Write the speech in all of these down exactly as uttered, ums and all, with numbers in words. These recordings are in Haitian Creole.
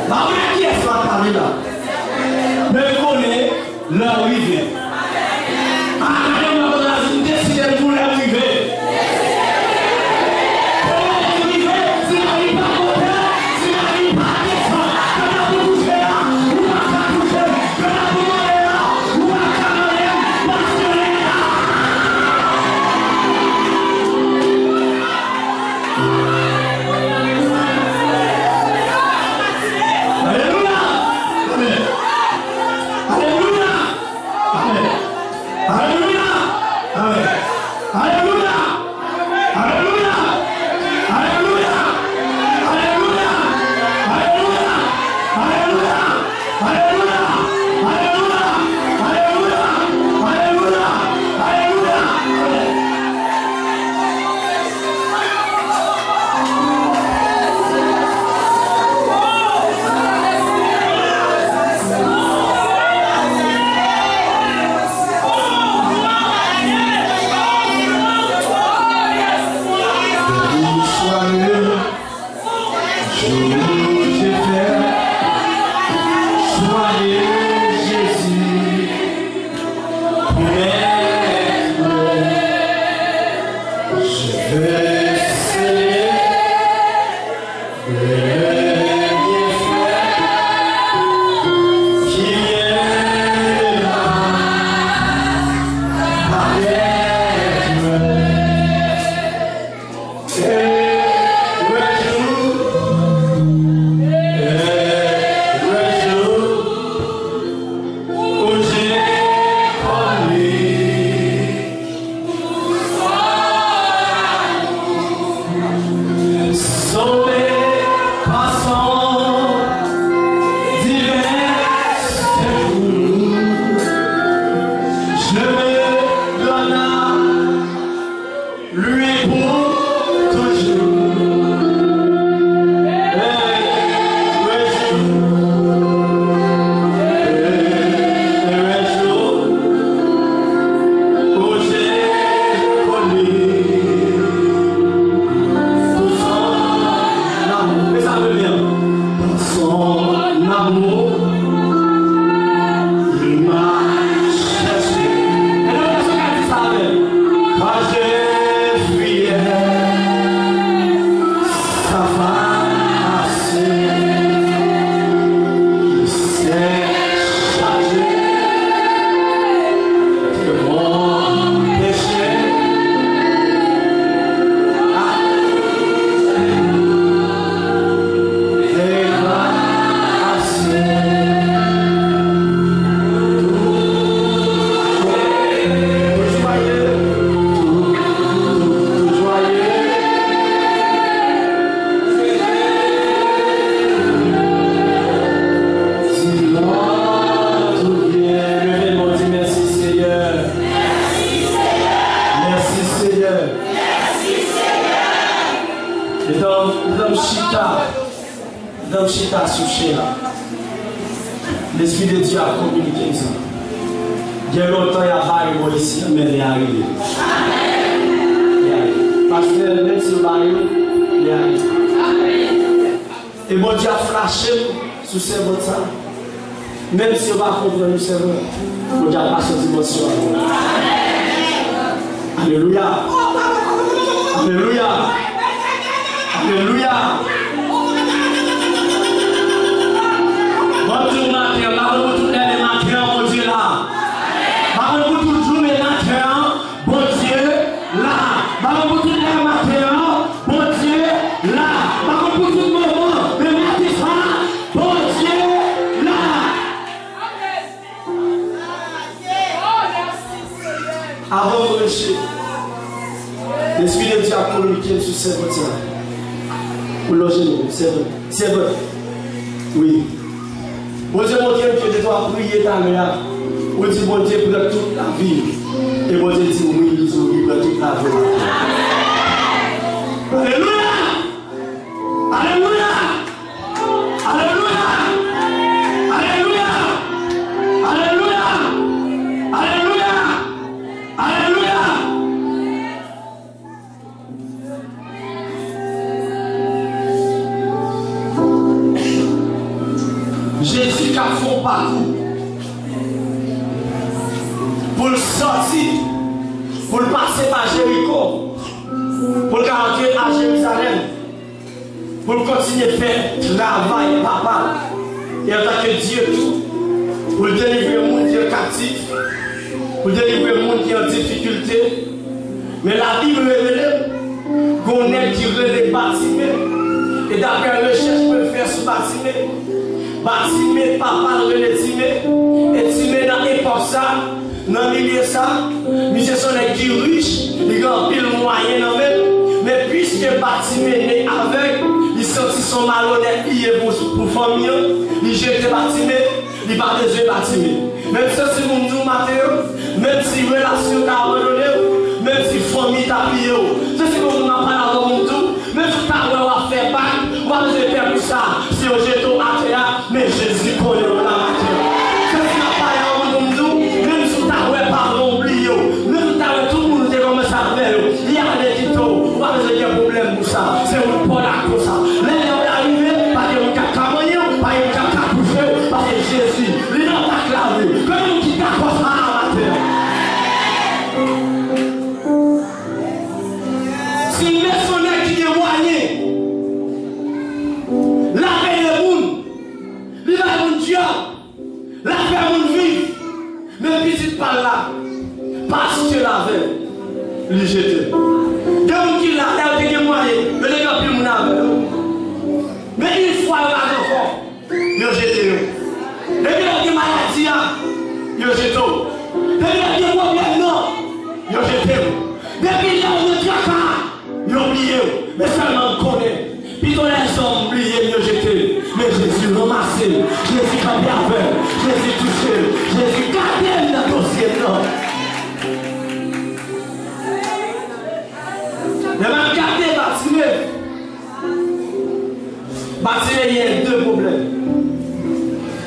Pa konnen kiyès m ap pale la. Men m konnen lè w rive. A, gade m nan kote la, si m deside m pou lè m rive. Lè m rive, si lavi pa monte, si lavi pa desann, gade pou touche a, ou pa ka touche. Alelouya! Amèn! Alelouya! Amèn! Alelouya! Amèn! Alelouya! Alelouya! Soyez, je veux, je veux, soyez Jésus, prêtre, je veux célébrer le bienfait qui vient de la palette. Lui pour toujours. Hey, rejou. Hey, rejou. Pou Jezi koni. Pou son amou. E sa vle di? Pou son amou. Quand je fuyais sa femme assise qui s'est chargée de mon péché. Leve men w, di mèsi, Senyè. Mèsi, Senyè. Mèsi, Senyè. Mèsi, Senyè. Etan, etan m chita, etan m chita sou chen an, Lespri de Dye ap kominike m sa. Gen lontan y ap bare bò isi a, men lè a rive. Lè a rive. Pastè, menm si yo bare w, lè a rive. E Bondye ap flache m sou sèvant sa. Menm si yo pa konprann ou, sèvant, Bondye ap pase yon dimansyon avè w. Alelouya! Alelouya! Alelouya! Bon, tout maten, pa konn pou tout lè maten an, Bondye la. Pa konn pou tout jounen maten an, Bondye la. Pa konn pou tout lè maten an, Bondye la. Pa konn pou tout moman, men maten sa, Bondye la. Avan m preche, Lespri de Dye ap kominike m sou sèvant sa. Ou lonje men w, sèvant. Sèvant. Wi. Bondye montre m ke depi w ap priye talè a, ou di Bondye pran tout lavi m. E Bondye di w wi, li di w li pran tout lavi w. Alelouya! Alelouya! Alelouya! Alelouya! Alelouya! Jezi k ap fè yon pakou pou l sòti, pou l pase pa Jeriko, pou l ka antre a Jerizalèm, pou l kontinye fè travay Papa l, e antanke Dye tou, pou l delivre moun ki an kaptif, pou l delivre moun ki an difikilte. Men Labib revele m, gen yon nèg ki rele Batime. E daprè rechèch mwen fè sou Batime, Batime, papa l rele Time. E Time nan epòk sa, nan milye sa, misye se yon nèg ki rich, li gen anpil mwayen nan men l. Men piske Batime ne avèg, li santi se yon malonèt li ye pou, pou fanmi an, li jete Batime. Li pa bezwen Batime. Menm si se moun di w Mateo, menm si relasyon ta abandone w, menm si fanmi ta bliye w, se si moun nan pa la moun tou, menm si w ta wè w ap fè bak, ou pa bezwen pè pou sa. Si yo jete w atè a, men Jezi konnen w la atè a. Se si nan pa la moun pou m di w, menm si w ta wè paran w bliye w, menm si w ta wè tout moun ou te kòmanse ap fè yo, li ale kite w, ou pa bezwen gen pwoblèm pou sa. Se wout pa w la konsa. Lè lè w la rive, pa gen moun k ap ka manyen w, pa gen moun k ap ka touche w, paske Jezi, li nan bak lavi. Konbyen moun ki dakò sa a maten an? Time se yon nèg ki gen mwayen. L ap ede moun. Li bay moun djòb. L ap fè moun viv. Men pitit pa l la, paske l avèg, li jete l. Gen moun ki la, lè yo te gen mwayen, yo te gen anpil moun avè yo. Men yon fwa yo pa gen ankò, yo jete yo. Depi lè w gen maladi a, yo jete w. Depi lè w gen pwoblèm nan, yo jete w. Depi lè w nan traka a, yo bliye w. Men sèlman m konnen, pito lèzòm bliye m, yo jete m. Men Jezi ranmase m. Jezi kanpe avè m. Jezi touche m. Jezi gade m nan dosye m nan. Lè m ap gade Batime, Batime genyen de pwoblèm.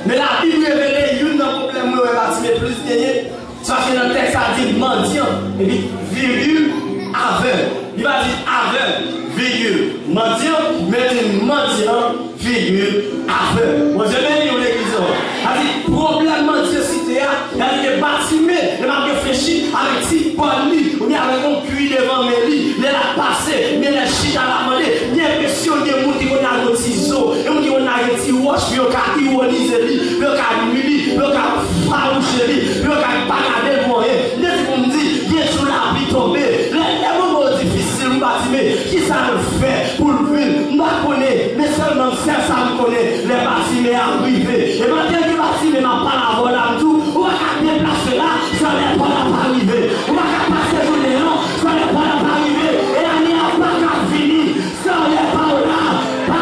Men Labib revele youn nan pwoblèm mwen wè Batime plis genyen, sa se nan tèks la di mandyan, epi virgil, avèg. Li pa di avèg, virgil, mandyan, men li di mandyan, virgil, avèg. Bondye beni w, legliz lan. Sa di pwoblèm mandyan site a, sa di ke Batime, lè m ap reflechi avèk ti bòn li, oubyen avèk yon kwi devan men li, lè l ap pase, oubyen lè l chita l ap mande, gen enpresyon gen moun ki konn lage yon ti zo, gen moun ki konn lage ti wòch pou yo ka iwonize li, pou yo ka nui li, pou yo ka fawouche li, pou yo ka pa gade l pou anyen. M te di pou m di, gen jou lapli tonbe. Lè, lè moman yo difisil, m pa di, men, kisa l fè pou l vin? M pa konnen, men sèlman sèl sa m konnen, lè Batime ap rive. E pandan ke Batime m ap pale avè w la, m di w, ou pa ka deplase la, san lè pa w la pa rive. Ou pa ka pase jounen an, san lè pa w la pa rive. E ane a pa ka fini, san lè pa w la pa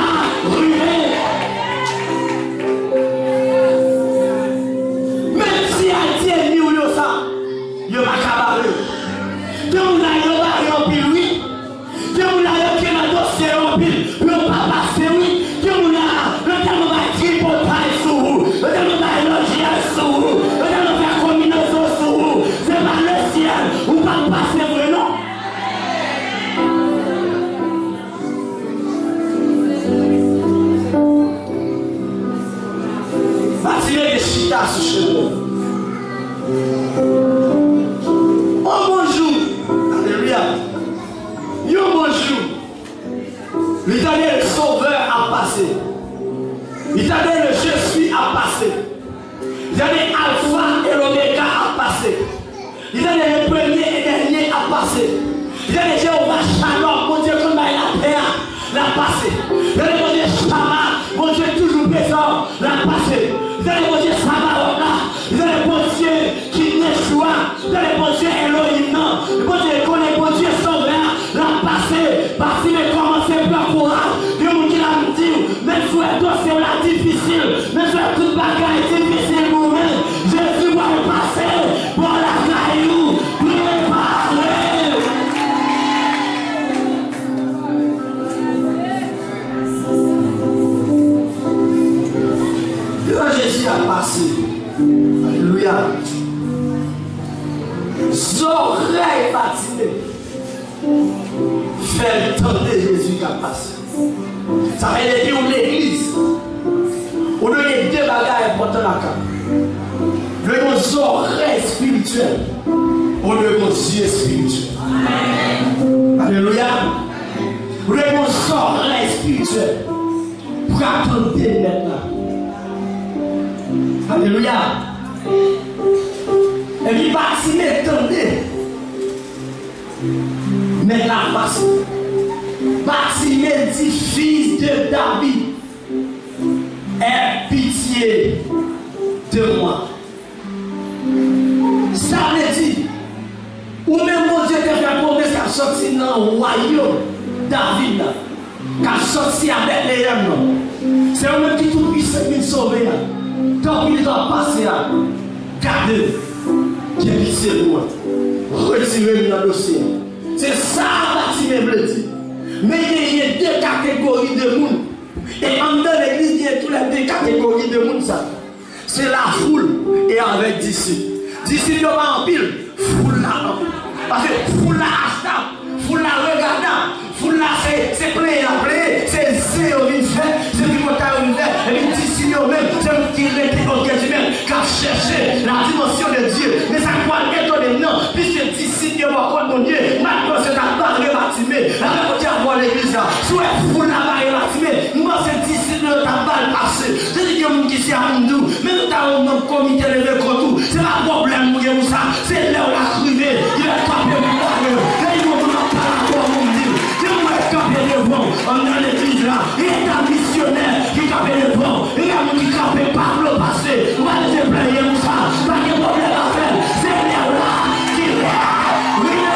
rive. Menm si Ayiti ennmi w yo sa, yo pa ka bare. Gen moun la yo bare anpil, wi. Gen moun la yo ke nan dosye yo anpil, pou yo pa pase, wi. Gen moun la, yo tèlman bay tripotay sou ou, yo tèlman bay lòjyèl sou ou, yo tèlman fè konbinezon sou ou. Se pa lesyèl, ou p ap pase vre, non. Batime te chita sou chemen. On bon jou, alelouya, yon bon jou, li tande le Sovè ap pase. Li tande le Je suis ap pase. Li tande Alfa e Lomega ap pase. Li tande le premye e dènye ap pase. Li tande Jewova Shalom, Bondye konn bay lapè a, l ap pase. Li tande Bondye Shama, Bondye toujou prezan, l ap pase. Li tande Bondye Sabaot la, li tande Bondye ki Yeshua, li tande Bondye Elohim nan, Bondye konnen Bondye Sovè a, l ap pase. Batime kòmanse pran kouraj. Gen moun ki la m di w, menm si w wè dosye w la difisil, menm si w wè tout bagay difisil pou ou menm, Jezi pral pase bò lakay ou. Prepare w. Devan Jezi ap pase. Alelouya. Zòrèy Batime fè l tande Jezi k ap pase. Sa fè depi w legliz, ou dwe gen de bagay Ou dwe gen zòrèy espirityèl. Ou dwe gen zye espirityèl. Alelouya. Ou dwe gen zòrèy espirityèl pou ka tande Mèt la. Alelouya. Epi Batime tande Mèt la ap pase. Batime di, Fils de David, aie pitié de moi. Sa vle di, ou menm Bondye te fè pwomès k ap sòti nan wayòm David la, k ap sòti a Betleyèm nan. Se ou menm ki toupwisan, ki vin sove a. Tanpri, lè w ap pase a, gade, gen pitye pou mwen. Retire m nan dosye a. Se sa Batime vle di. Men genyen de kategori de moun. E anndan legliz, genyen tou lè de kategori de moun sa. Se lafoul e avèk disip. Disip yo pa anpil, foul la anpil. Paske foul la achtab, foul la regadab, foul la se, se plenyen y ap plenyen, se zen yo vin fè, se tripotay yo vin fè, epi disip yo menm, se moun ki rete oryentè menm, k ap chèche la dimansyon de Dye. Men sa k pral etone m nan, piske disip yo poko konn Bondye, m pa t panse yo t ap bare Batime. Apre Bondye ap pran legliz la. Si w wè foul la bare Batime, m panse disip yo t ap ba l pase. Jezi di gen moun ki se a m di w, menm ta yon manm komite leve kont ou, se pa pwoblèm ou gen pou sa. Se lè w la k rive, li mèt kanpe pou bare w. Gen yon moun ap pale ak ou, moun di, gen moun mèt kanpe devan w anndan legliz la. Gen ta misyonè ki kanpe devan w. Gen moun ki kanpe pa vle w pase. Ou pa bezwen plenyen pou sa. Pa gen pwoblèm avè l. Se lè w la ki lè rive.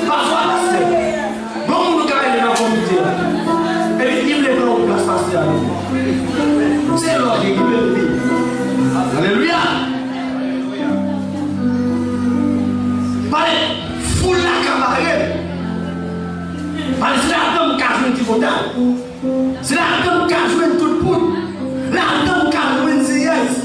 Pafwa, pastè, bon moun ou ka rele nan komite a, epi li vle pran yon plas pastè a. Se lòd li ki vle li. Alelouya! Pale, foul la ka bare. Pale, se ladan m ka jwenn tripotay. Se ladan m ka jwenn tout poud. Ladan m ka jwenn ziyès.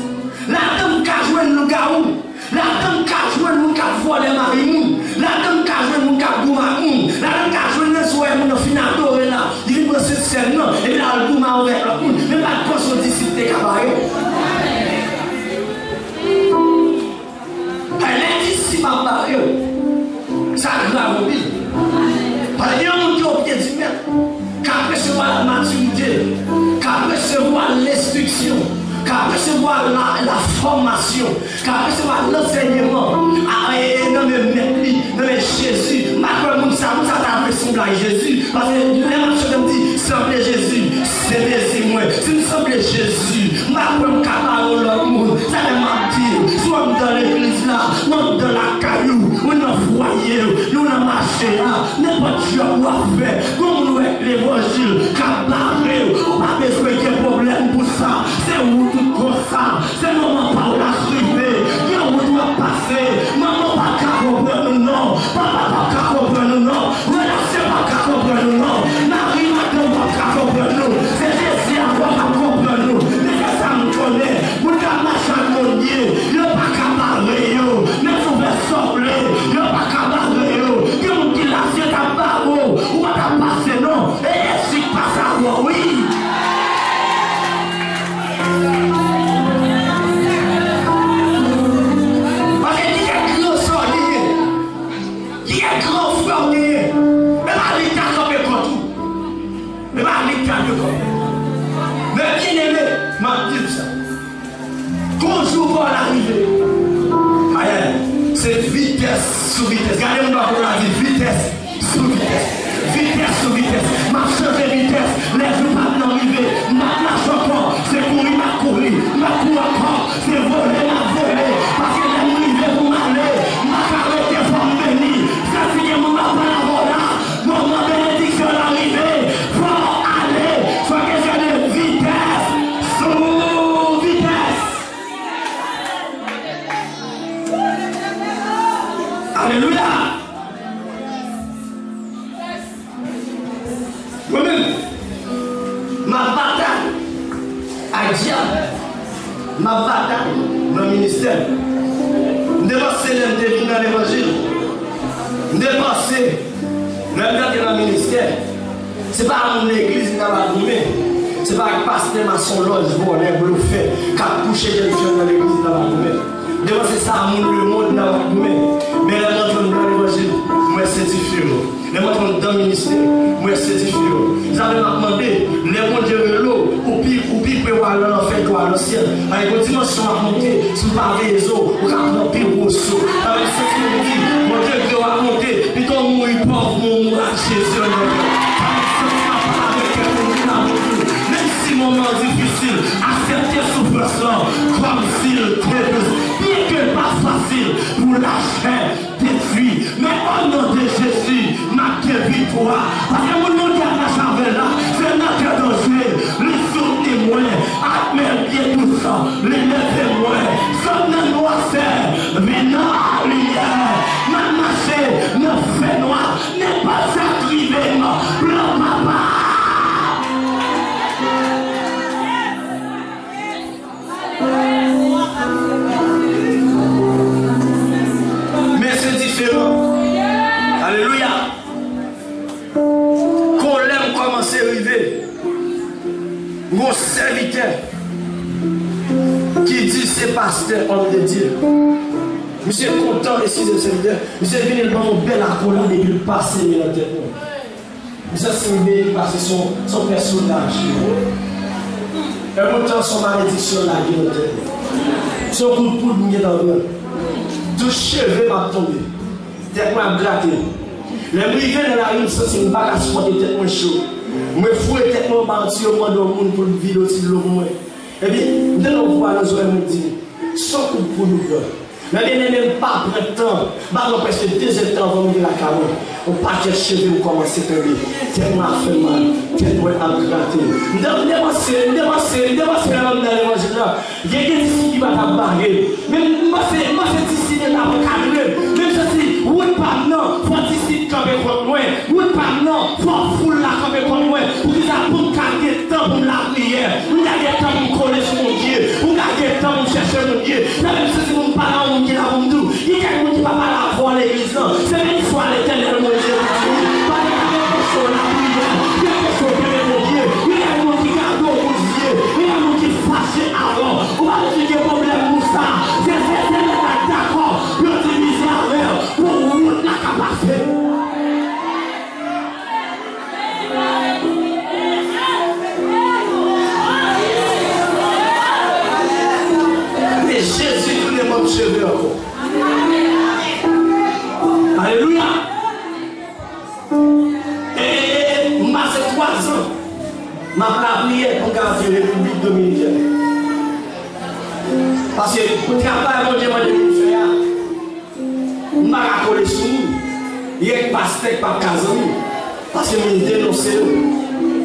Ladan m ka jwenn lougawou. Ladan m ka jwenn moun k ap vòlè mari moun. Ladan m ka jwenn moun k ap goumen ak moun. Ladan m ka jwenn lè sou wè moun nan fin adore la. Li vin pran sèn nan. Epi l al goumen avèk lòt moun. Men m pa t panse yon disip te ka bare. Lè disip ap bare w, sa grav anpil. Paske gen yon moun ki o pye di Mèt, k ap resevwa lamatirite, k ap resevwa lenstriksyon, k ap resevwa la, la fòmasyon, k ap resevwa lansèyman a, e, nan men Mèt li, nan men Jezi. M pa kwè moun sa, moun sa ta dwe sanble ak Jezi. Paske lè m ap chante, m di, sanble Jezi, se dezi mwen. Si m sanble Jezi, m pa kwè m ka bare yon lòt moun. Sa fè m ap di, si w anndan legliz la, w anndan lakay ou, ou nan fwaye w, ou nan mache a, nenpòt djòb w ap fè, gon moun ou wè k levanjil k ap bare w, ou pa bezwen gen pwoblèm pou sa. Se ou tout konsa. Se moman pa w la k rive. Gen wout w ap pase. Manman w pa ka konprann ou non. Papa p ap ka konprann ou non. Relasyon p ap ka konprann ou non. Mari, madanm p ap ka konprann ou. Se Jezi a k ap konprann ou. Men se sa m konnen. Moun k ap mache ak Bondye, yo pa ka bare yo. Men si w fè sa w vle, yo pa ka bare yo. Gen moun ki la, si yo t ap bare w, ou pa t ap pase non. E Jezi k pase avè w, wi. Paske li gen gran sè w genyen. Li gen gran frè w genyen. E pa li k ta kanpe kont ou. E pa li k ta kanpe kont ou. Men byeneme, m ap di w sa. Gon jou pa w la rive. Ayayay. Se vitès sou vitès. Gade moun bò kote w la, di vitès sou vitès. Vitès sou vitès. M ap chanje vitès. Lè jou pa m nan rive, m p ap mache ankò. Se kouri m ap kouri. M ap kouri ankò. Se vole m ap vole. Paske lè m rive pou m ale, m pa ka rete, fò m vini. Sa si gen moun m ap pale avè w la, moman benediksyon la rive. Fò w ale. Fò ke se de vitès sou vitès. Alelouya! Mwen menm, m ap batay ak dyab. M ap batay nan ministè. M te panse lè m te vin nan levanjil, m te panse lè m te antre nan ministè, Se pa moun legliz n t ap goumen. Se pa ak pastè masonlòj, vòlè, blofè k ap kouche jèn fi nan legliz n t ap goumen. Devan se sa moun lemonn n t ap goumen. Men lè m antre anndan levanjil, m wè se diferan. Lè m antre anndan ministè, m wè se diferan. Se sa fè m ap mande, lè Bondye rele w, ou pi, ou pi pre w al nan lanfè ke w al nan syèl. Paske gon dimansyon w ap monte, si w pa veye zo, ou ka pran pi gwo so. Sa vle di, santi m di, Bondye, ke w ap monte, pito w mouri pòv, men w mouri ak Jezi anndan kè w. Sa vle di, santi m ap pale avèk kèk moun ki la pou di, menm si moman an difisil, aksepte soufrans lan kòmsi l te dous. Byenke l pa fasil pou lachè, detwi. Men o non de Jezi, m ap gen viktwa. Paske moun Bondye ap mache avè l la, se nan tan danje, li soutni mwen ak men l byen dous, li leve mwen. Sot nan nwasè, vin nan limyè. M ap mache nan fènwa, nenpòt sa k rive m, plan papa. Men se diferan. Alelouya. Kolè m kòmanse rive. Gon sèvitè ki di se pastè, òm de Dye. Misye kontan, eskize m, sèvitè. Misye vini, l ban m yon bèl akolad epi l pase men nan tèt mwen. M santi m beni paske se yon, se yon pèsonaj. E poutan se yon malediksyon l lage nan tèt mwen. Se yon kout poud m gentan pran. Tout cheve m ap tonbe. Tèt mwen ap grate. Lè m rive nan lari, m santi m pa ka sipòte tèt mwen cho. Mwen foure tèt mwen anba yon tiyo, m mande yon moun pou l vide yon ti dlo pou mwen. Epi, m tande yon vwa nan zòrèy mwen k di m, se yon kout poud ou pran. Men byeneme, m pa pran tan. M pa pran prèske de zèdtan anvan m rive lakay mwen. Yon pakèt cheve m kòmanse tonbe. Tèt mwen ap fè m mal. Tèt mwen ap grate. M te, m te panse, m te panse, m te panse lè m nan levanjil la, gen, gen disi ki pa t ap bare m. Men m panse, m panse disi te t ap ankadre m. Men m santi wout pa m nan, fò disi kanpe kont mwen. Wout pa m nan, fò foul la kanpe kont mwen. Poukisa pou m ka gen tan pou m lapriyè? Pou m ka gen tan pou m kole sou Bondye? Pou m ka gen tan pou m chèche Bondye? Sa fè m santi pou m pale a yon moun ki la pou m di w. Gen kèk moun ki pa pale avè w legliz lan. Se beni swa Letènèl Bondye pou di w. Paske gen kesyon lapriyè, gen kesyon kenbe Bondye. Gen kèk moun ki gade w kout zye. Gen kèk moun ki fache avè w. Ou pa bezwen gen pwoblèm pou sa. Se, se, se lè w dakò pou yo divize avè w pou wout la ka pase. Men Jezi tounen ban m cheve ankò. Alelouya! E, e, e, m pase twa zan m ap lapriyè pou m ka antre Repiblik Dominikèn. Paske pou travay Bondye mande m fè a, m pa ka kole sou moun. Gen pastè k p ap ka zanmi m. Paske m vin denonse yo.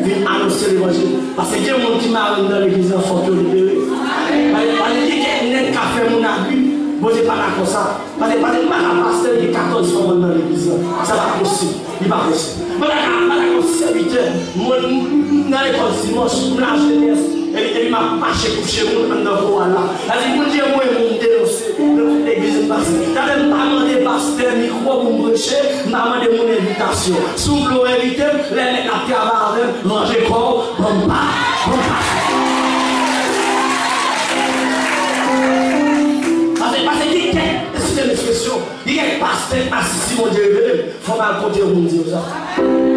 Vin anonse levanjil. Paske gen moun ki mare anndan legliz lan, fòk yo libere. Paske, paske gen kèk nèg k ap fè moun abi. Bondye pa dakò sa. Paske, paske m pa ka pastè gen katòz fanm anndan legliz lan. Sa pa posib. Li pa posib. M pa dakò, m pa dakò sèvitè. Mwen, m, m, m nan lekòl dimanch, m lajenès. Epi, epi m ap mache kouche moun anndan koral la. Sa di, Bondye mwen, moun denonse nan tout legliz m pase. Talè m pa mande pastè mikwo pou m preche, m pa mande moun envitasyon. Si w vle w envite m, lè nèg ap travay avè m, ranje kò w, ban m pa, ban m pa. Pase, pase gen kèk, eskize m ekspresyon, gen kèk pastè k pa sisi Bondye revele m. Fò m al kote yo pou m di yo sa.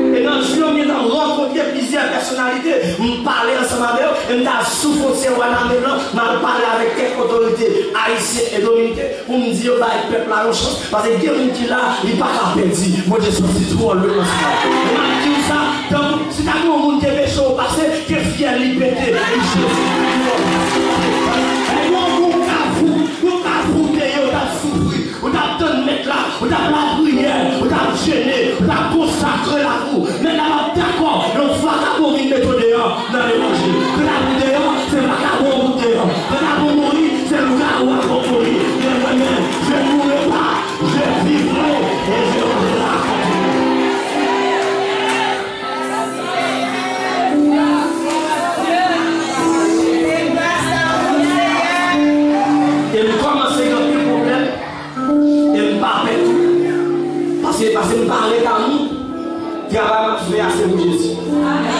E nan jou yo, m gentan rankontre plizyè pèsonalite. M pale ansanm avè yo, e m t al sou fwontyè Wanament lan, m al pale avèk kèk otorite ayisyen e dominiken pou m di yo bay pèp la yon chans, paske gen moun ki la, li pa ka pèdi. Bondye sòti twò lwen nan sa. E m ap di w sa, tankou si ta gen yon moun te peche w pase, ke fyèl li pete, e Jezi ki twò. E yon moun kafou, yon kafou te ye, w t ap soufri. Ou t ap tann Mèt la, ou t ap lapriyè, ou t ap jene, ou t ap konsakre lavi w. Mèt la p ap dakò yon vakabon vin mete w deyò nan levanjil. Kanta pou deyò, se vakabon pou deyò. Kanta pou mouri, se lougawou a pou mouri. Men mwen menm, je ne mourrai pas, je vivrai et je raconterai. E m kòmanse gen anpil pwoblèm, e m pa pè tou. Paske, paske m pa ret a moun. Travay m ap fè a se pou Jezi.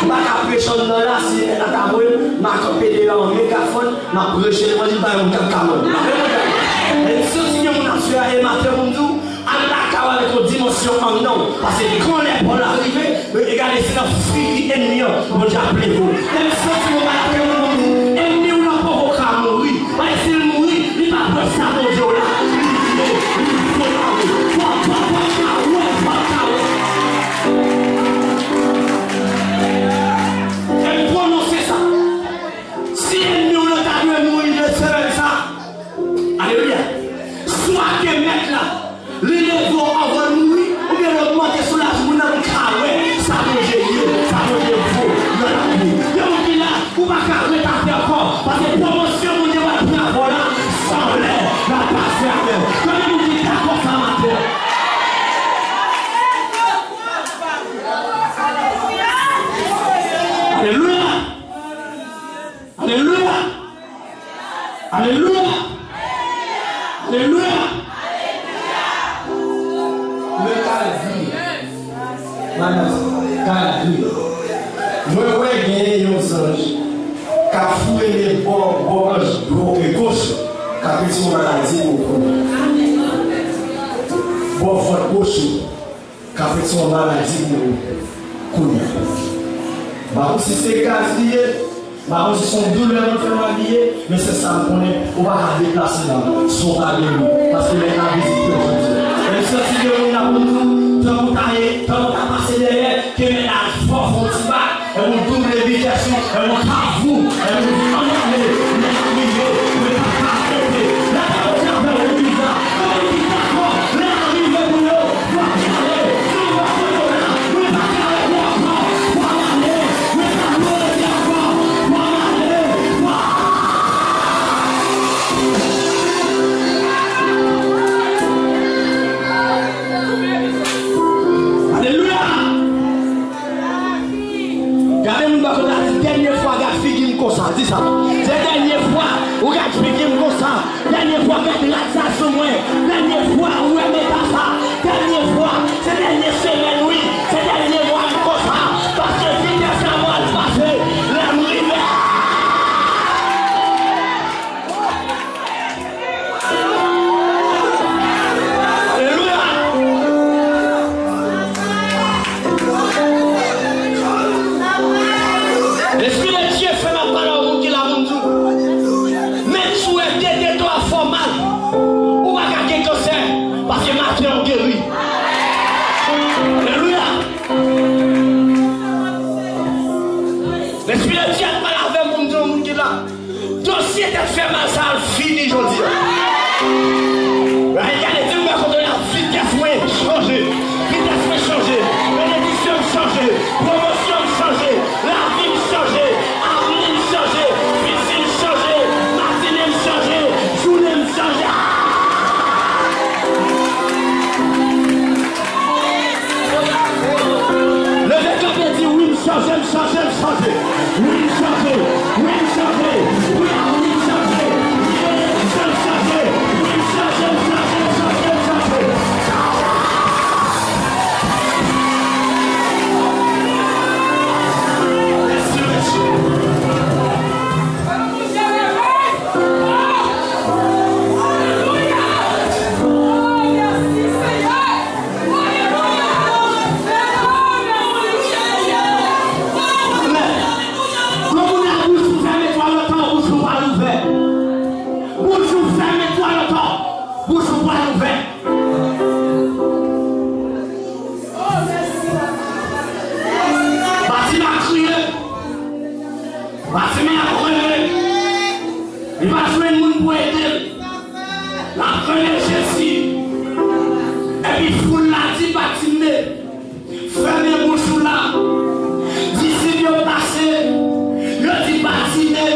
pa ka preche anndan la, si Mèt la ta voye m, m a kanpe deyò an megafòn, m ap preche levanjil, pa gen moun k ap ka wè m. Pa gen moun k ap ka wè m. Men m santi gen moun ap fè a, e maten pou m di w, al lakay ou avèk yon dimansyon anndan w. Paske kan lè pa w la rive, e gade se nan figi ènmi an, Bondye ap leve w. Men m santi yon bagay ke moun di, ènmi w lan poko ka mouri. Paske si l mouri, li p ap wè sa Bondye w la. Li vle, li vle pa wè. Fò, fò, fò l ka wè, fò l ka wè. E m pwononse sa. Si ènmi w lan ta dwe mouri de semèn sa, alelouya, swa ke Mèt la li leve w anvan l mouri, oubyen l ogmante sou laj moun nan pou l ka wè sa Bondye ye, sa Bondye vo nan lavi l. Gen moun ki la, ou pa ka ret atè ankò, paske pwomosyon Bondye pral pran avè w la, sanble l ap pase avè w. Konbyen moun ki dakò sa maten an? Alelouya! Alelouya! Alelouya! Alelouya! Mwen ka di, madanm, ka di, mwen wè gen yon zanj k ap fouye bò, bò anj dwòt e goch, k ap retire maladi pou ou. Bò vant goch ou. K ap retire yon maladi pou ou kounye a. M pa konn si se gaz li ye, m pa konn si se yon doulè nan fè mal li ye, men se sa m konnen, ou pa ka deplase la, si w pa geri, paske lè a vizite w jodi a. E m santi gen moun la pou nou, tankou ta ye, tankou ta pase dèyè, ke men la fò fè yon ti bak, e ou double vitès ou, e ou kavou, e ou di, ann ale, men rive, men pa ka kote, la ta kote avè w legliz la, e ou di dakò, lè a rive pou yo, w ap ale, si w pa kote w la, men pa ka rete ankò, w ap ale, men pa ka rete ankò, w ap ale, w ap Alelouya! Gade moun bò kote a, di, dènye fwa gad figi m konsa. Di sa. Se dènye fwa ou gad figi m konsa. Dènye fwa gad rad sa sou mwen. Dènye fwa ou wè meta sa. Dènye fwa. Se dènye semèn, wi. Se dènye mwa m konsa. Paske vitès la pral pase. Lè m rive. Alelouya! Lespri de Dye fè m ap pale a yon moun ki la pou m di w. Menm si w wè tete to a fè w mal, ou pa ka gen kansè, paske maten an w geri. Alelouya! Lespri de Dye ap pale avè m pou m di yon moun ki la. Dosye tèt fè mal sa a fini jodi a. Ay, gade, di m wè kote la, vitès mwen chanje. Vitès mwen chanje. Benediksyon m chanje. Pwomosyon m chanje. Lavi m chanje. Avni m chanje. Fizi m chanje. Matine m chanje. Jounen m chanje. Ah! Leve kanpe, di, wi, m chanje, m chanje, m chanje. Wi, m chanje, wi, m chanje, wi, a, wi, m chanje. Wi, m chanje, wi, m chanje, m chanje, m chanje, m chanje. Lèspri de Dye. Amen. Gwo moun la, bouch ou fèmen twa lontan, bouch ou pral ouvè. Bouch ou fèmen twa lontan, bouch ou pral ouvè. Batiman ap kriye. Batiman ap rele. Li pa jwenn moun pou ede l. L ap rele Jezi. Epi foul la di Batime, fèmen bouch ou la. Disip yo pase, yo di Batime,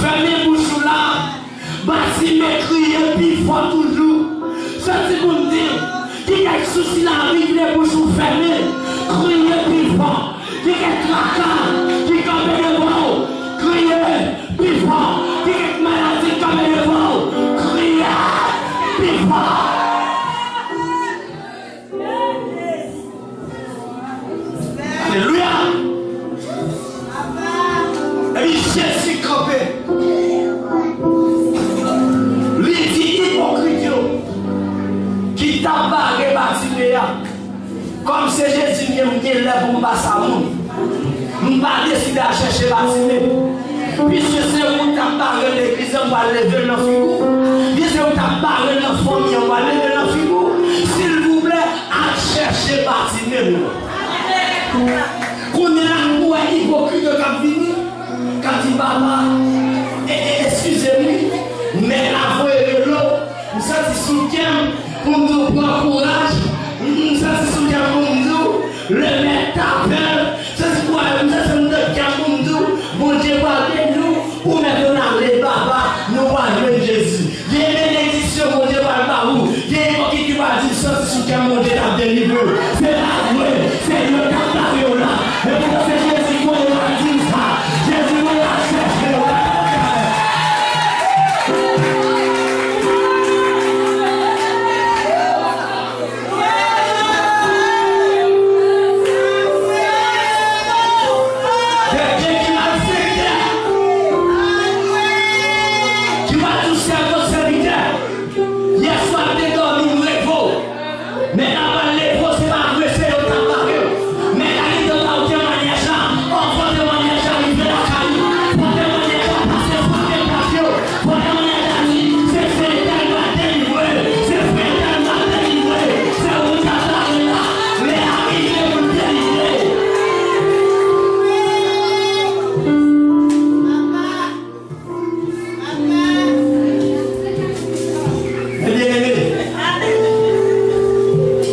fèmen bouch ou la. Batime kriye pi fò toujou. Santi pou m di w, ki kèk sousi lavi ki te bouch ou fèmen, kriye pi fò. Ki kèk traka ki kanpe devan w, M pa sa moun. M pa deside al chèche Batime. Piske se ou t ap bare legliz la, m pral leve l nan figi w. Piske se ou t ap bare l nan fanmi an, m pral leve l nan figi w. Silvouplè, al chèche Batime, non. Kounye a, ou wè ipokrit yo k ap vini, k ap di, "Papa, e, e, eskize m, wi, men la voye rele w." M santi sou kè m pou m di w pran kouraj. M, m santi sou kè m pou m di w, le mèt t'appelle. M santi kouraj, m santi m nan kè m pou m di w, Bondye pral beni w. Ou mèt ann ale, papa, nou pral jwenn Jezi. Gen benediksyon Bondye pral ba ou. Gen ipokrit ki pral di, m santi sou kè m Bondye t ap delivre w. Se pa vre, se yo k ap bare w la. E poutan se Jezi voye w al di m sa. Jezi voye w al chèche w la. Gen, gen ki malfektè, ki pa tou sèvi sèvitè. Yèswa te dòmi, m leve w. Men la pral leve w, se pa vre, se yo k ap bare w. Men la li te ba w temwayaj la, anvan temwayaj la rive lakay ou. Pran temwayaj la, pase frape pòt yo. Pran temwayaj la, di, se frè entèl m pral delivre, se frè entèl m pral delivre, se ou m pral bare la. Lè a rive pou l delivre. Men byeneme,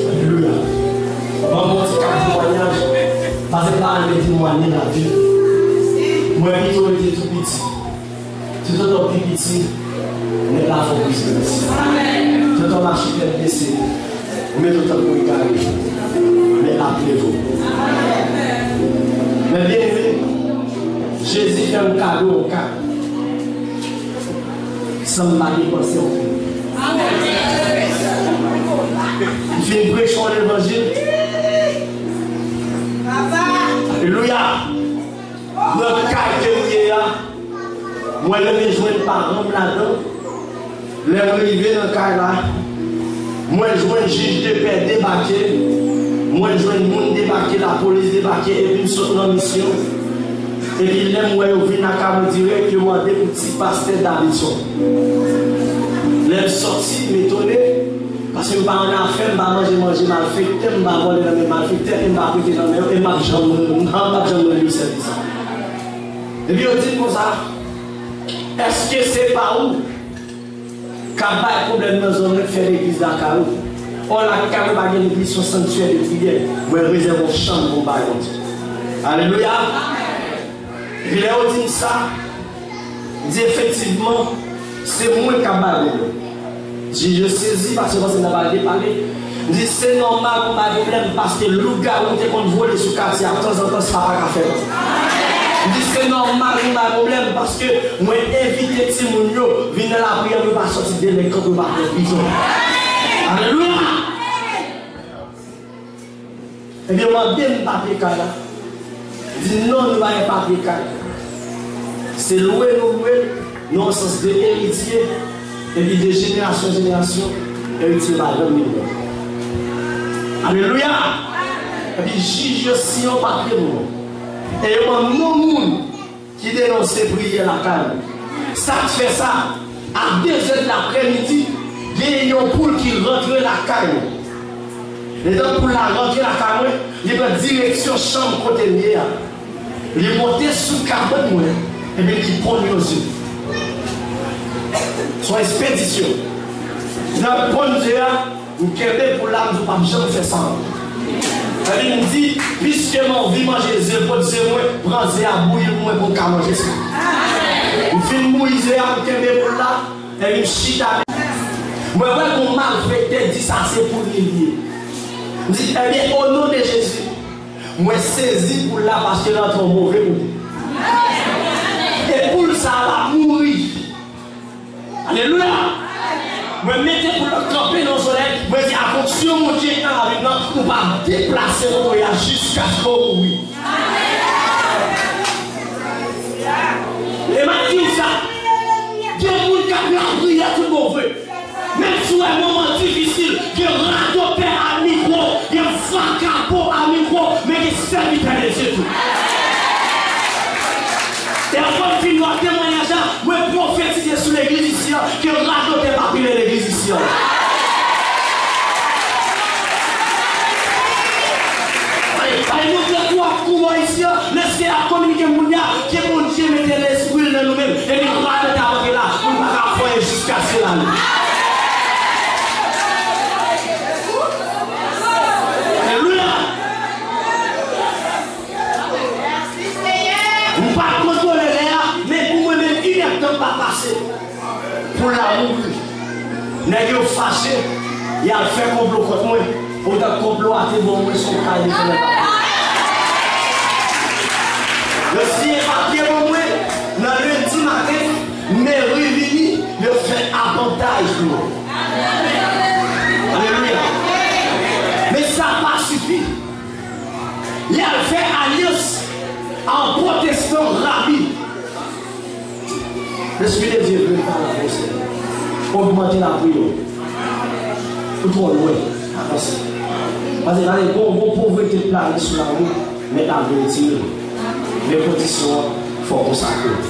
alelouya. Ban m yon ti kal temwayaj, paske m pa renmen temwanye lavi m. Mwen pito rete tou piti. Toutotan w pi piti, nèg la fè w plis gras. Toutotan w mache tèt bese, ou mete w tankou egare, men l ap leve w. Men byeneme, Jezi fè m kado yon kay san m pa depanse anpil. M fin preche yon levanjil. Alelouya! Nan kay ke m ye a, mwen renmen jwenn paran m ladan. Lè m rive nan kay la, mwen jwenn jij de pè debake, mwen jwenn moun debake, lapolis debake, epi m sot nan misyon. Epi lè m wè yo vin lakay mwen dirèk, yo mande pou ti pastè Davidson. Lè m sòti, m etone, paske m pa annafè, m pa manje manje malfektè, m pa vòlè nan men malfektè, e m pa prete nan men yo, e m p ap janm, m p ap janm rann yo sèvis. Epi yo di m konsa, èske se pa ou k ap bay pwoblèm nan zòn nan, k fè legliz lakay ou? Ò, lakay mwen pa gen legliz, se yon sanktyè de priyè. Mwen rezève yon chanm pou m bay Bondye. Alelouya! Epi lè yo di m sa, m di efektivman, se mwen k ap bay pwoblèm. Jij yo sezi paske yo panse m ta pral depale. M di se nòmal pou m bay pwoblèm paske lougawou te konn vole sou katye a tanzantan, sa pa ka fè m. M di se nòmal pou m bay pwoblèm paske mwen envite timoun yo vin nan lapriyè pou yo pa sòti delenkan, pou yo pa pran prizon. Alelouya! Ebyen, mande m papye kay la. Di non, nou pa gen papye kay. Se lwe nou lwe l, nan yon sans de eritye, epi de jenerasyon an jenerasyon, eritye pa janm vin wè. Alelouya! Epi jij yo siyen yon papye pou mwen. E yo ban m non moun ki denonse priyè lakay mwen. Sa k fè sa, a de zè de laprèmidi, gen yon poul ki rantre lakay mwen. Letan poul la rantre lakay mwen, li pran direksyon chanm kote m ye a. Li monte sou kabann mwen, epi li ponn yon ze. Se yon espedisyon. Nan ponn ze a, m kenbe poul la, m di, "Ou p ap janm fè sa ankò." Epi m di, "Piske m anvi manje ze, pot ze mwen, pran ze a, bouyi l pou mwen, pou m ka manje sa." M fin bouyi ze a, m kenbe poul la, epi m chita. Mwen wè gon malfektè di sa se pou li l ye. M di, "Ebyen, o non de Jezi, mwen sezi poul la paske l antre yon move kote." E poul sa a va mouri. Alelouya! Mwen mete poul la kanpe nan solèy, mwen di, "Ak onksyon Bondye nan lavi m nan, ou p ap deplase kote w ye a jiskaske w mouri." E m ap di w sa, gen moun k ap lapriyè tout bon vre. Menm si w wè moman difisil, gen radotè a mikwo, gen vakabon a mikwo, men gen sèl Ke radotè pa pile legliz isi an. Ay, ay, nou fè twòp kou bò isi an, lè se ap kominike moun ya, ke Bondye mete lespri l nan nou menm, epi radotè ap antre la, pou n pa ka fè jiskaske l ale. Alelouya! M pa kontwole lè a, men pou mwen menm, inèdtan pa pase. Pou l al mouri. Nèg yo fache, y al fè konplo kont mwen. Otan konplo a te ban mwen se yon kay Letènèl papa. Yo siyen papye ban mwen nan lendi maten, meri vini, yo fè avantaj pou mwen. Alelouya. Men sa pa sifi. Y al fè alyans a yon pwotestan rabi. Lespri de Dye vle pale avè w, Senyè. Ogmante lapriyè w. Ou twò lwen. Avanse. Paske gade, gon, gon povrete k plane sou lawout, men l ap retire. Men kondisyon an, fò w konsakre w.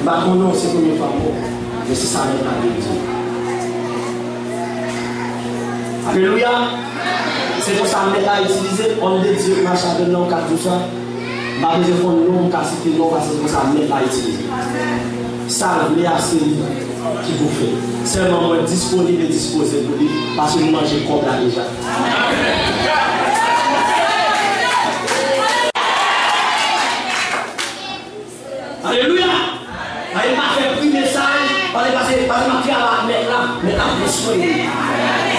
M pa konnen w se premye fwa m wè w, men se sa menm la Bib di. Alelouya! Se konsa mèt la itilize, òm de Dye k mache avè l nan yon kad konsa. M pa bezwen fè yon non, m ka site non, paske se konsa mèt la itilize. Sa l vle a, se li ki pou fè. Sèlman mwen disponib e dispoze pou li, paske m manje kòb la deja. Alelouya! Ay, m pa fè pri mesaj, pase, pase, pase m ap travay ak mèt la, mèt la pran swen nou.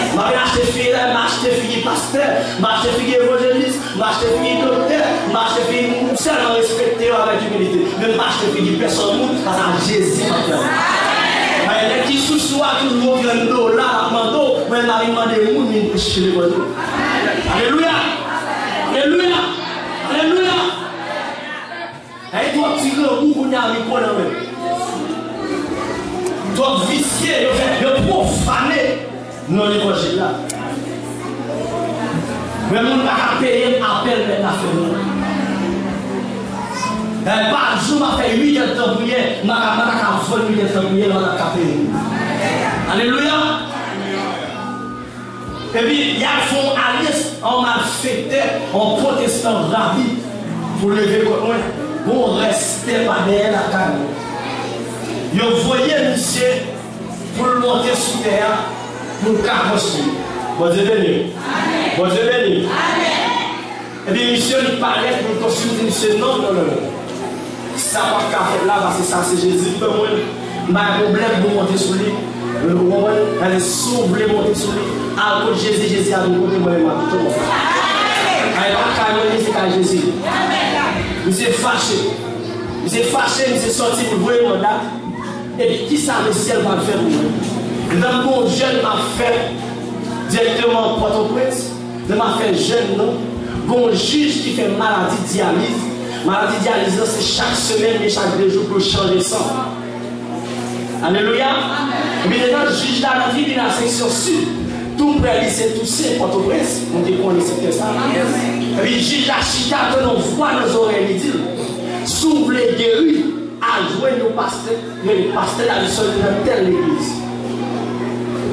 M ap achte figi, m achte figi pastè, m achte figi evanjelis, m achte figi doktè, m achte figi moun, m sèlman respekte yo avèk imilite. Men m pa achte figi pèsonn moun, paske a Jezi m ap fè. Ay, nèg ki sou sou a toujou yon grenn dola l ap mande w, mwen m pa vin mande moun, vin preche levanjil. Alelouya! Alelouya! Alelouya! Ay, twòp ti grangou kounye a mikwo nan men. Twòp visye, yo fè, yo pwofane non levanjil la. Men moun pa ka peye m apèl mèt la fè mwen. Ay, pa jou m ap fè uit èdtan priyè, m pa ka, m pa ka vann uit èdtan priyè, m pa ka peye m. Alelouya! Epi, y al fè yon alyans, yon malfektè, yon pwotestan rabi, pou leve kont mwen, gon rès tè pa dèyè lakay mwen. Yo voye misye pou l monte sou tè a, pou l ka konstwi. Bondye beni w. Bondye beni w. Epi misye li parèt pou l konstwi, di misye, non, non, non, non. Sa p ap ka fèt la, paske sa se Jezi k ban mwen. M pa gen pwoblèm pou monte sou li. Ou konprann? Gade, si w vle monte sou li, al kot Jezi, Jezi ap di kote mwen menm m ap kite w. Ay, pa kay mwen li, se kay Jezi. Misye fache. Misye fache, misye sòti, li voye manda. Epi kisa Lesyèl pral fè pou mwen? Depi gon jèn m ap fè dirèkteman Pòtoprens, depi m ap fè jèn nan, gon jij ki fè maladi dyaliz. Maladi dyaliz lan se chak semèn, men chak de jou pou l chanje san. Alelouya! Epi detan jij la nan tribinal seksyon sid, tou prè lise Tousen, Pòtoprens, nou te konnen sektè sa. Epi jij la chita, tande yon vwa nan zòrèy li di l, si w vle geri, al jwenn yon pastè, men pastè la li sòti nan tèl legliz.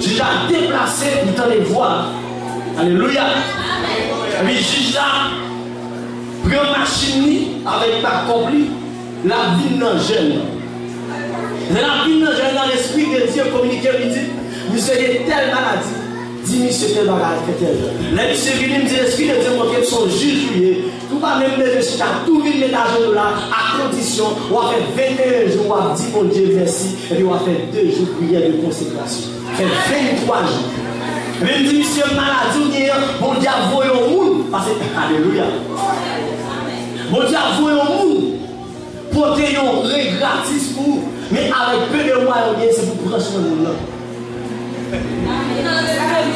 Jij la deplase, li tande vwa. Alelouya! Epi jij la pran machin li avèk bakòp li, l ap vin nan jèn nan. Lè l ap vin nan jèn nan, Lespri de Dye kominike, li di, misye gen tèl maladi, di misye tèl bagay, fè tèl jan. Lè misye vini, m di, Lespri de Dye montre m se yon jij ou ye, Ou pa menm bezwen chita, tou vin met ajenou la, a kondisyon w ap fè venteyen jou w ap di Bondye mèsi, epi w ap fè de jou priyè de konsekrasyon. Fè venntwa jou. Epi m di misye maladi w genyen an, Bondye ap voye yon moun, pase, alelouya. Bondye ap voye yon moun pote yon ren gratis pou ou, men avèk pe de mwayen w genyen, se pou pran swen moun nan.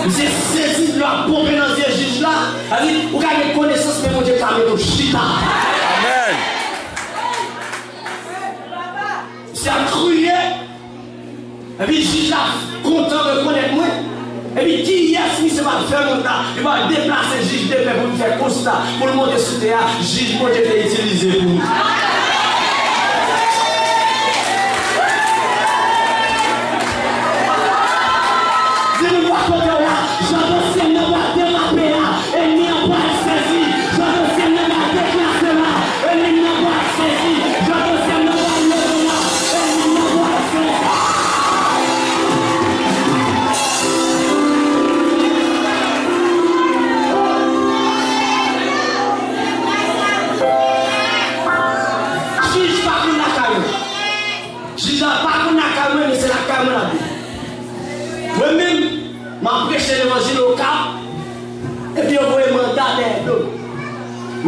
Misye sezi, dlo ap ponpe nan zye jij la. Sa di, ou ka gen konesans, men Bondye ka mete w chita. Amèn. Misye ap kriye. Epi jij la kontan rekonèt mwen. Epi kiyès misye pral fè moun la? Li pral deplase jij de pè pou l fè konsta, pou l monte sou tè a, jij Bondye te itilize pou nou.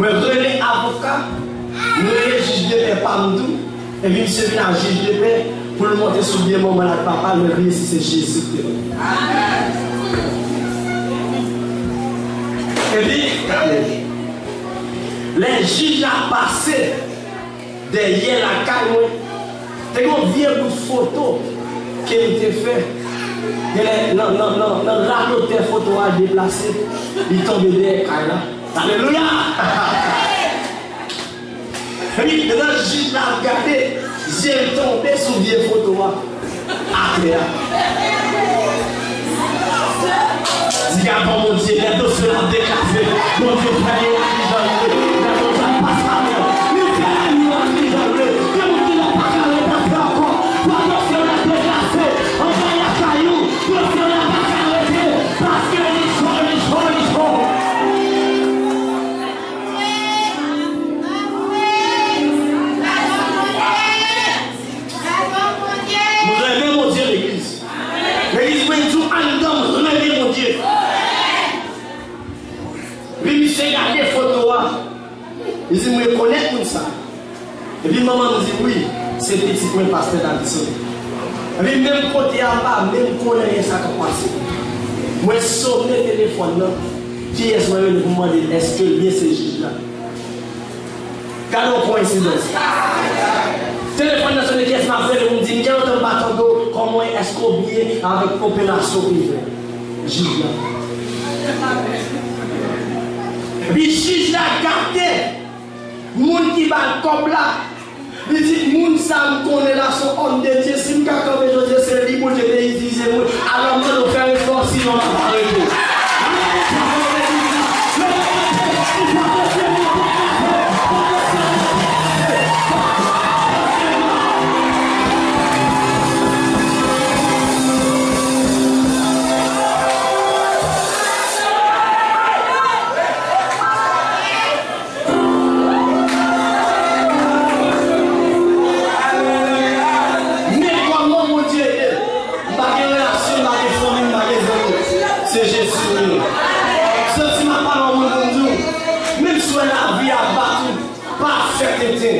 Mwen rele avoka, mwen rele jij de pè pa m tou, epi misye vin ak jij de pè pou l monte sou byen manman l ak papa l, mwen kriye si se Jezi ki te mwen. Epi, lè jij la pase, dèyè lakay mwen, te gen yon vye bout foto ke m te fè. Genlè nan, nan, nan, nan radotè foto a deplase, li tonbe dèyè kay la. Alelouya! Epi, pandan jij la ap gade, zye l tonbe sou vye foto a. Atè a. Di a bon Bondye, lè dosye la deklase, Bondye fè yo ak li jan l vle. Lè Bondye ap pase avè w, li fè yo ak li jan l vle. Gen moun ki la pa ka ret atè ankò. Fò dosye la deklase. Anvan lakay ou, dosye la pa ka rete. Paske li cho, li cho, li cho. Mwen renmen Bondye legliz. Legliz mwen di w anndan m renmen Bondye. Epi misye gade foto a. Li di m rekonèt moun sa. Epi manman m di wi, se pitit mwen pastè Davison. Epi menm kote a m pa menm konnen anyen sa k ap pase. Mwen sone telefòn nan. Kiyès mwen rele pou m mande èske l byen se jij la. Gade yon koyensidans. Telefòn nan sone, kiyès m ap rele pou m di m gen lontan m pa tande w, kòman w ye, èske w byen avèk operasyon w te fè? Jij la. Epi jij la gade moun ki ba l kòb la. Li di, moun sa m konnen la se yon òm de Dye, si m ka kanpe jodi a, se li Bondye te itilize mwen. Alò, m mande w fè efò, sinon m ap arete. Men kòman Bondye ede m. M pa gen relasyon, m pa gen fanmi, m pa gen zanmi. Se Jezi m ye. Santi m ap pale yon moun pou m di w, menm si w wè lavi a bat ou, pa fè tenten.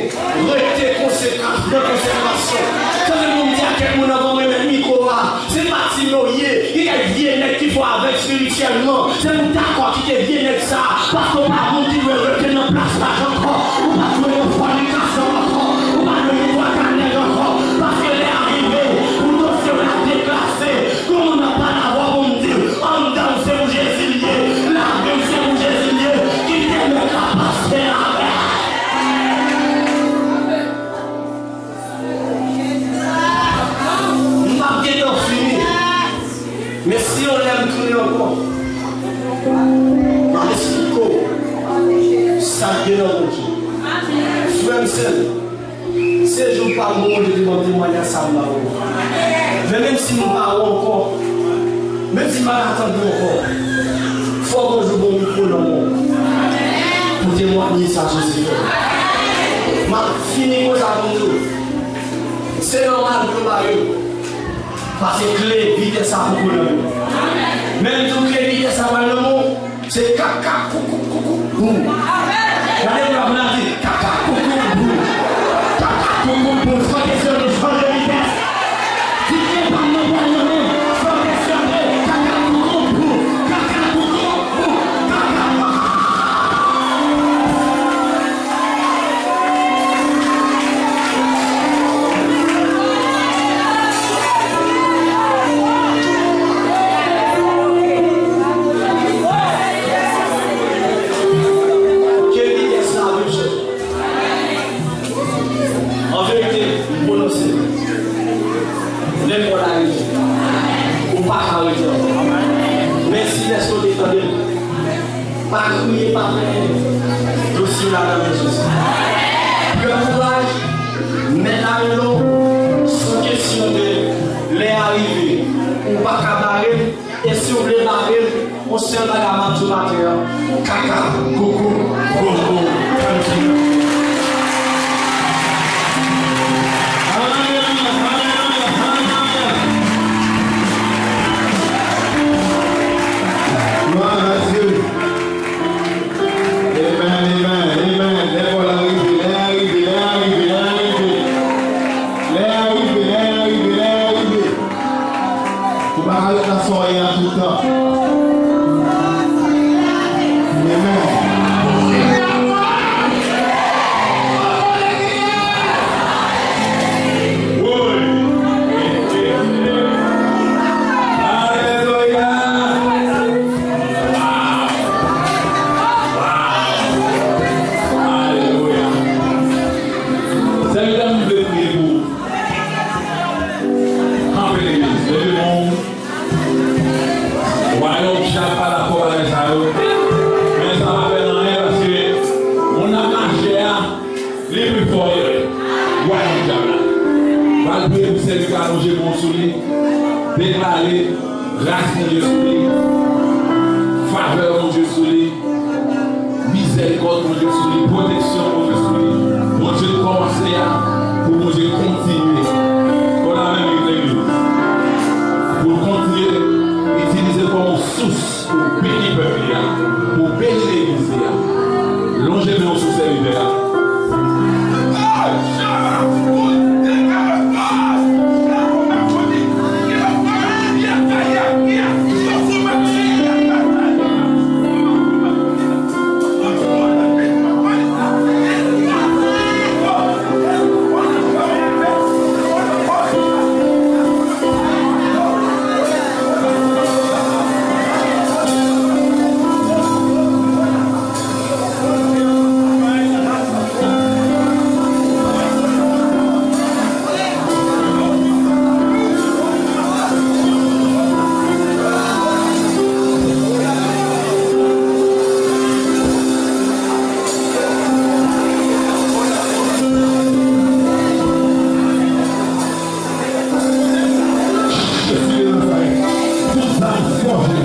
Rete konsekans, pran konsekrasyon. Tande pou m di a kèk moun anvan mwen met mikwo a. Se pa timoun w ye, gen kèk vye nèg ki fò avè w espirityèlman. Se pou w dakò kite vye nèg sa a, paske w pa moun ki dwe rete nan plas laj ankò. Ou pa dwe nan fònikasyon ankò. Ou pa dwe nan twa ka nèg ankò. Paske lè a rive, pou dosye w la deklase, gon moun ap pale avè w pou m di w, anndan w se pou Jezi l ye, lavi w se pou Jezi l ye, kite nèg la pase avè w. M p ap gentan fini. Men si yon lè m tounen ankò, m ap esplike w sa k gen nan Bondye. Frè m, sè m, se jou pa m pou Bondye te ban m temwayaj sa m ba ou. Men menm si m pa ou ankò, menm si m pa ka tande w ankò, fò gon jou bon mikwo nan men w pou temwaye sa Jezi fè. M ap fini konsa pou m di w. Se nòmal pou yo ba yo. Pase kle vitès sa pou konnen yo. Menm tou kle vitès sa pral nan men w, se kaka koukou koukou bou. Gade moun ap la di kaka koukou bou. Kaka koukou bou. Fò ke se yo chanje vitès. Di ke pa nan pral nan men w. Fò ke se kaka koukou bou. Kaka koukou bou. Kaka koukou bou. Ke vitès la viv chèche. An verite, m pwononse, lè mò la rive, ou pa ka rete ankò. Mèsi dèske w te tande m. Pa kriye, pa plenyen. Dosye w la nan men Jezi. Pran kouraj, mèt la rele w, se yon kesyon de lè a rive, ou pa ka bare l, e si w vle bare l, yon sèl bagay m ap di w maten an, kaka, koukou, bobo, tranquilo. Alelouya, alelouya, alelouya. Glwa a Dye. Amen, amen. Priye pou sèvitè a, lonje men w sou li. Deklare gras Bondye sou li. Favè Bondye sou li. Mizèrikòd Bondye sou li. Pwoteksyon Bondye sou li. Bondye kòmanse a, pou Bondye kontinye. Bon, la menm legliz. Pou l kontinye itilize l kòm yon sous pou beni pèp li a, pou beni legliz li a. Lonje men w sou sèvitè a. Jezi de Nazarèt, tout zam fòje,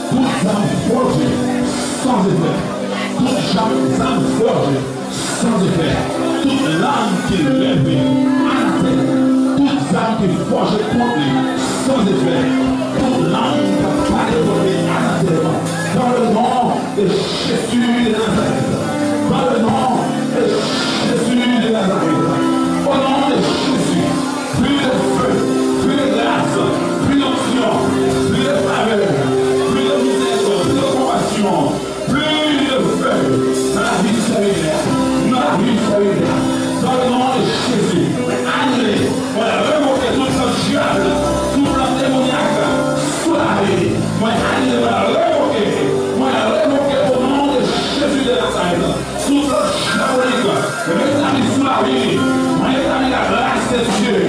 tout zam fòje, san efè. Tout zam, zam fòje, san efè. Tout lang ki leve, anatèm. Tout zam ki fòje kont li, san efè. Tout lang k ap pale kont li, anatèm. Dans le nom de Jésus de Nazareth. Dans le nom de Jésus de Nazareth. Au nom de Jésus. Plus de feu, plus de grâce, plus d'onction, plus de faveur, plus de miséricorde, plus de compassion, plus de feu dans la vie du serviteur, dans la vie du serviteur. Dans le nom de Jésus, mwen anile, mwen revoke tout plan dyab, tout plan demonyak sou lavi li. Mwen anile, mwen revoke, mwen revoke au nom de Jésus de Nazareth. Tout plan diabolique, retabli sou lavi li. Mwen retabli la grâce de Dieu.